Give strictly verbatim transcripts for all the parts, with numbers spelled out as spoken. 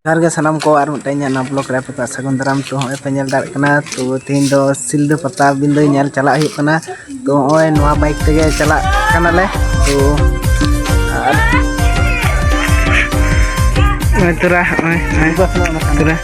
ᱡᱚᱦᱟᱨ ᱜᱮ ᱥᱟᱱᱟᱢ ᱠᱚ, ᱟᱨ ᱢᱤᱫᱴᱮᱱ ᱤᱧᱟᱹᱜ ᱱᱟᱣᱟ ᱵᱞᱚᱜ ᱨᱮ ᱟᱯᱮ ᱠᱚᱣᱟᱜ ᱥᱟᱹᱜᱩᱱ ᱫᱟᱨᱟᱢ᱾ ᱛᱚ, ᱦᱚᱸᱜᱼᱚᱭ ᱯᱮ ᱧᱮᱞ ᱫᱟᱲᱮᱭᱟᱜ ᱠᱟᱱᱟ, ᱛᱚ, ᱛᱮᱦᱮᱧ ᱫᱚ ᱥᱤᱞᱫᱟᱹ ᱯᱟᱛᱟ ᱵᱤᱱᱫᱟᱹ ᱧᱮᱞ ᱪᱟᱞᱟᱜ ᱦᱩᱭᱩᱜ ᱠᱟᱱᱟ᱾ ᱛᱚ, ᱦᱚᱸᱜᱼᱚᱭ ᱱᱚᱣᱟ ᱵᱟᱭᱤᱠ ᱛᱮᱜᱮ ᱪᱟᱞᱟᱜ ᱠᱟᱱᱟᱞᱮ᱾ ᱛᱚ, ᱟᱨ ᱱᱚᱜᱼᱚᱭ ᱛᱚᱨᱟ, ᱱᱚᱜᱼᱚᱭ, ᱱᱚᱜᱼᱚᱭ ᱛᱚᱨᱟ᱾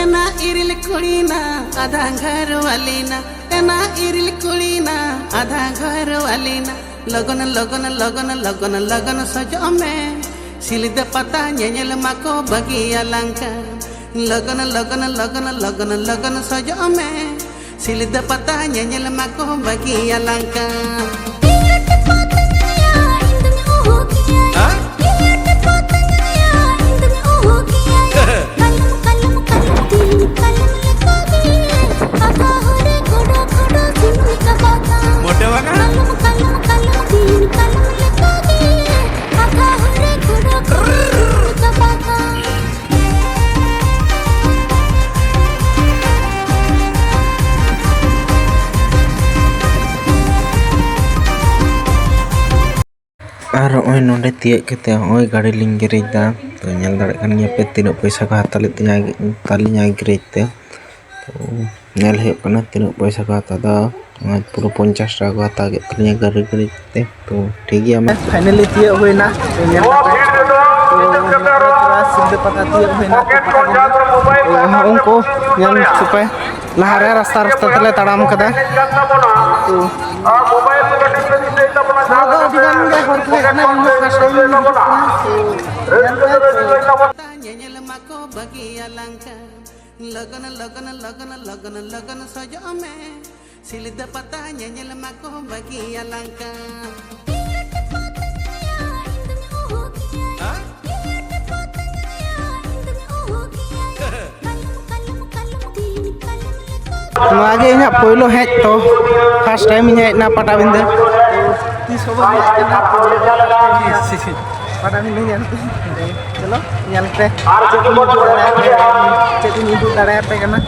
ᱮᱱᱟ ᱤᱨᱤᱞ ᱠᱩᱲᱤᱱᱟ, ᱟᱫᱷᱟ ᱜᱷᱚᱨ ᱣᱟᱞᱤᱱᱟ᱾ ᱮᱱᱟ ᱤᱨᱤᱞ ᱠᱩᱲᱤᱱᱟ, ᱟᱫᱷᱟ ᱜᱷᱚᱨ ᱣᱟᱞᱤᱱᱟ᱾ ᱞᱚᱜᱚᱱ, ᱞᱚᱜᱚᱱ, ᱞᱚᱜᱚᱱ, ᱞᱚᱜᱚᱱ, ᱞᱚᱜᱚᱱ ᱥᱚᱡᱚᱜ ᱢᱮ᱾ ᱥᱤᱞᱫᱟᱹ ᱯᱟᱛᱟ ᱧᱮᱧᱮᱞ ᱢᱟᱠᱚ ᱵᱟᱹᱜᱤᱭᱟᱞᱟᱝ ᱠᱟᱱ᱾ ᱞᱚᱜᱚᱱ, ᱞᱚᱜᱚᱱ, ᱞᱚᱜᱚᱱ, ᱞᱚᱜᱚᱱ, ᱞᱚᱜᱚᱱ ᱥᱚᱡᱚᱜ ᱢᱮ᱾ ᱥᱤᱞᱫᱟᱹ ᱯᱟᱛᱟ ᱧᱮᱧᱮᱞ ᱢᱟᱠᱚ ᱵᱟᱹᱜᱤᱭᱟᱞᱟᱝ ᱠᱟᱱ᱾ ᱤᱭᱟᱹ ᱴᱮᱯᱚ ᱛᱟᱹᱧᱟᱭᱟ, ᱤᱧ ᱫᱚᱧ ᱩᱦᱩ ᱠᱮᱭᱟᱭ᱾ ᱦᱮᱸ? ᱤᱭᱟᱹ ᱴᱮᱯᱚ ᱛᱟᱹᱧᱟᱭᱟ, ᱤᱧ ᱫᱚᱧ ᱩᱦᱩ ᱠᱮᱭᱟᱭ᱾ ᱠᱟᱞᱚᱢ, ᱠᱟᱞᱚᱢ, ᱠᱟᱞᱚᱢ, ᱛᱤᱦᱤᱧ ᱠᱟᱞᱚᱢ ᱞᱮᱠᱟᱜᱮ᱾ ᱟᱠᱟ ᱦᱚᱨᱮ ᱠᱷᱚᱰᱚ, ᱠᱷᱚᱰᱚ, ᱥᱤᱢᱩᱞ ᱠᱟᱵᱟᱠᱟ᱾ ᱢᱚᱴᱮ ᱵᱟᱝᱟ? ᱠᱟᱞᱚᱢ, ᱠᱟᱞᱚᱢ, ᱠᱟᱞᱚᱢ, ᱛᱤᱦᱤᱧ ᱠᱟᱞᱚᱢ ᱞᱮᱠᱟᱜᱮ᱾ ᱟᱠᱟ ᱦᱚᱨᱮ ᱠᱷᱚᱰᱚ, ᱠᱷᱚᱰᱚ, ᱥᱤᱢᱩᱞ ᱠᱟᱵᱟᱠᱟ᱾ ᱟᱨ ᱱᱚᱜᱼᱚᱭ ᱱᱚᱰᱮ ᱛᱤᱭᱟᱹᱜ ᱠᱟᱛᱮ ᱱᱚᱜᱼᱚᱭ ᱜᱟᱹᱰᱤ ᱞᱤᱧ ᱜᱮᱨᱮᱡᱽ ᱫᱟ᱾ ᱛᱚ, ᱧᱮᱞ ᱫᱟᱲᱮᱭᱟᱜ ᱠᱟᱱ ᱜᱮᱭᱟ ᱯᱮ ᱛᱤᱱᱟᱹᱜ ᱯᱚᱭᱥᱟ ᱠᱚ ᱦᱟᱛᱟᱣ ᱞᱮᱫ ᱛᱤᱧᱟ, ᱛᱟᱹᱞᱤᱧᱟ ᱜᱮᱨᱮᱡᱽ ᱛᱮ᱾ ᱛᱚ, ᱧᱮᱞ ᱦᱩᱭᱩᱜ ᱠᱟᱱᱟ ᱛᱤᱱᱟᱹᱜ ᱯᱚᱭᱥᱟ ᱠᱚ ᱦᱟᱛᱟᱣ ᱫᱟ᱾ ᱱᱚᱜᱼᱚᱭ ᱯᱩᱨᱟᱹ ᱯᱚᱧᱪᱟᱥ ᱴᱟᱠᱟ ᱠᱚ ᱦᱟᱛᱟᱣ ᱠᱮᱫ ᱛᱟᱹᱞᱤᱧᱟ ᱜᱟᱹᱰᱤ ᱜᱮᱨᱮᱡᱽ ᱛᱮ᱾ ᱛᱚ, ᱴᱷᱤᱠ ᱜᱮᱭᱟ, ᱢᱟ᱾ ᱯᱷᱟᱭᱱᱟᱞᱤ ᱛᱤᱭᱟᱹᱜ ᱦᱩᱭᱱᱟ᱾ ᱛᱚ, ᱧᱮᱞ ᱠᱟᱛᱮ, ᱛᱚ, ᱱᱚᱜᱼᱚᱭ ᱯᱩᱨᱟᱹ ᱥᱤᱞᱫᱟᱹ ᱯᱟᱛᱟ ᱛᱤᱭᱟᱹᱜ ᱦᱩᱭᱱᱟ᱾ ᱛᱚ, ᱯᱟᱛᱟ ᱵᱚᱱ, ᱛᱚ, ᱦᱚᱸᱜᱼᱚ ᱩᱱᱠᱩ ᱧᱮᱞ ᱦᱚᱪᱚ ᱯᱮ᱾ ᱞᱟᱦᱟᱨᱮ ᱨᱟᱥᱛᱟ ᱨᱟᱥᱛᱟ ᱛᱮᱞᱮ ᱛᱟᱲᱟᱢ ᱠᱟᱫᱟ᱾ ᱛᱚ, ᱦᱚᱲ ᱫᱚ ᱟᱹᱰᱤ ᱜᱟᱱ ᱜᱮ ᱦᱚᱲ ᱠᱚ ᱦᱮᱡ ᱮᱱᱟ᱾ ᱤᱧ ᱦᱚᱸ first time ᱤᱧ ᱦᱤᱡᱩᱜ ᱠᱟᱱᱟ᱾ ᱛᱚ, ᱧᱮᱞ ᱯᱮ, ᱛᱚ᱾ ᱧᱮᱧᱮᱞ ᱢᱟᱠᱚ ᱵᱟᱹᱜᱤᱭᱟᱞᱟᱝ ᱠᱟᱱ᱾ ᱞᱚᱜᱚᱱ, ᱞᱚᱜᱚᱱ, ᱞᱚᱜᱚᱱ, ᱞᱚᱜᱚᱱ, ᱞᱚᱜᱚᱱ ᱥᱚᱡᱚᱜ ᱢᱮ᱾ ᱥᱤᱞᱫᱟᱹ ᱯᱟᱛᱟ ᱧᱮᱧᱮᱞ ᱢᱟᱠᱚ ᱵᱟᱹᱜᱤᱭᱟᱞᱟᱝ ᱠᱟᱱ᱾ ᱱᱚᱣᱟ ᱜᱮ ᱤᱧᱟᱹᱜ ᱯᱳᱭᱞᱳ ᱦᱮᱡ ᱛᱚ, first time ᱤᱧ ᱦᱮᱡ ᱮᱱᱟ ᱯᱟᱴᱟᱵᱤᱸᱫᱟᱹ᱾ ᱚᱠᱟᱴᱟᱜ ᱵᱤᱱ ᱞᱟᱹᱭᱟ? ᱪᱚᱞᱚ, ᱧᱮᱞ ᱯᱮ᱾ ᱪᱮᱫ ᱤᱧ ᱩᱫᱩᱜ ᱫᱟᱲᱮᱭᱟᱯᱮ ᱠᱟᱱᱟ᱾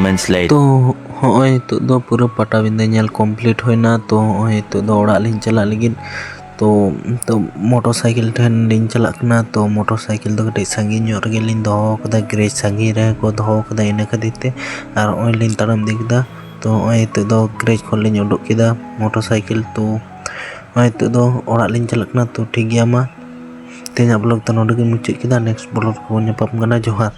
Translate. ᱛᱚ ᱦᱚᱸᱜᱼᱚᱭ ᱱᱤᱛᱚᱜ ᱫᱚ ᱯᱩᱨᱟᱹ ᱯᱟᱴᱟᱵᱤᱸᱫᱟᱹ ᱧᱮᱞ complete ᱦᱩᱭᱱᱟ᱾ ᱛᱚ ᱦᱚᱸᱜᱼᱚᱭ ᱱᱤᱛᱚᱜ ᱫᱚ ᱚᱲᱟᱜ ᱞᱤᱧ ᱪᱟᱞᱟᱜ ᱞᱟᱹᱜᱤᱫ᱾ ᱛᱚ ᱱᱤᱛᱚᱜ ᱢᱚᱴᱚᱨ ᱥᱟᱭᱠᱮᱞ ᱴᱷᱮᱱ ᱞᱤᱧ ᱪᱟᱞᱟᱜ ᱠᱟᱱᱟ᱾ ᱛᱚ ᱢᱚᱴᱚᱨ ᱥᱟᱭᱠᱮᱞ ᱫᱚ ᱠᱟᱹᱴᱤᱡ ᱥᱟᱺᱜᱤᱧ ᱧᱚᱜ ᱨᱮᱜᱮ ᱞᱤᱧ ᱫᱚᱦᱚ ᱠᱟᱫᱟ, ᱜᱮᱨᱮᱡᱽ ᱥᱟᱺᱜᱤᱧ ᱨᱮ ᱠᱚ ᱫᱚᱦᱚ ᱠᱟᱫᱟ, ᱤᱱᱟᱹ ᱠᱷᱟᱹᱛᱤᱨ ᱛᱮ᱾ ᱟᱨ ᱱᱚᱜᱼᱚᱭ ᱞᱤᱧ ᱛᱟᱲᱟᱢ ᱤᱫᱤ ᱠᱮᱫᱟ᱾ ᱛᱚ ᱱᱚᱜᱼᱚᱭ ᱱᱤᱛᱚᱜ ᱫᱚ ᱜᱮᱨᱮᱡᱽ ᱠᱷᱚᱱ ᱞᱤᱧ ᱩᱰᱩᱠ ᱠᱮᱫᱟ ᱢᱚᱴᱚᱨ ᱥᱟᱭᱠᱮᱞ᱾ ᱛᱚ ᱱᱚᱜᱼᱚᱭ ᱱᱤᱛᱚᱜ ᱫᱚ ᱚᱲᱟᱜ ᱞᱤᱧ ᱪᱟᱞᱟᱜ ᱠᱟᱱᱟ᱾ ᱛᱚ ᱴᱷᱤᱠ ᱜᱮᱭᱟ, ᱢᱟ ᱛᱮᱦᱮᱧᱟᱜ vlog ᱫᱚ ᱱᱚᱰᱮ ᱜᱤᱧ ᱢᱩᱪᱟᱹᱫ ᱠᱮᱫᱟ᱾ Next vlog ᱨᱮᱵᱚᱱ ᱧᱟᱯᱟᱢ ᱠᱟᱱᱟ᱾ ᱡᱚᱦᱟᱨ᱾